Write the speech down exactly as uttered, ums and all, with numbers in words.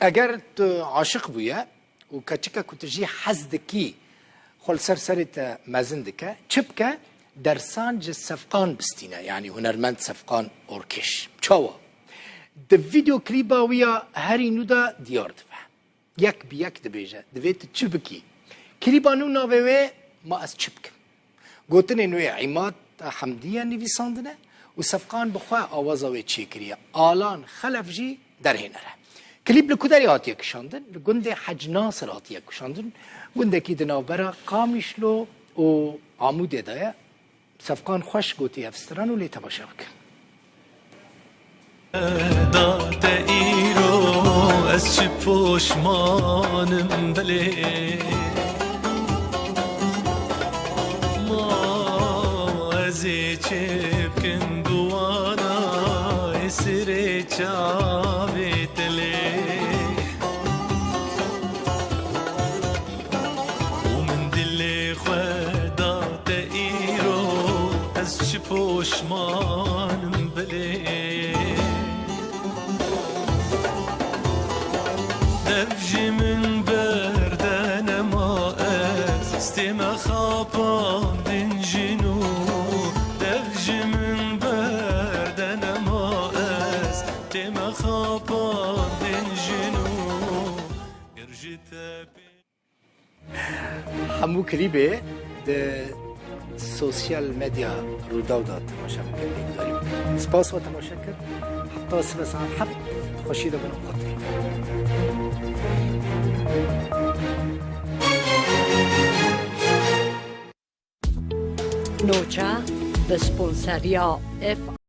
Eger tu aşiq bûye û keçika ku tu jî hez dikî xwe li ser serê te mezin dike, çi bike? Dersan ji Sefqan bistîne, yanî hunermend Sefqan Orkêş. Çawa? Di vîdeo klîba wî ya herî nû de diyar dibe. Yek bi yek dibêje. Divê tu çi bikî? Klîba nû navê wê Ma ez çi bikim? Gotinên wê Îmad Hemdî ye nivîsandine û Sefqan bi xwe awaza wê çêkiriye. Alan Xelef jî derhêner e. Klîp li ku derê hatiye kişandin? Li gundê Hec Nasir hatiye kişandin. Gundekî di navbera Qamîşlo û Amûdê de ye. Sefqan xweş gotiye ev stran û lê temaşe bikin. Da te îro ez çi poşmanim belê. Ma ez ê çê bikim bi wana ê sirê çavê te lê. Û min dilê xwe da te îro, ez çi poşmanim belê. Dev ji min berde nema, ez tême xapandin jin û. Dev ji min berde nema, ez tême xapandin jin û. Ger ji te pê Hemû klîbê di sosyal medya Rûdaw de temaşe bikin, guhdar bikin. Spas we temaşe kir. Heta sibe saet heft, xweşî de bin û xatirê. Noça bi sponseriya F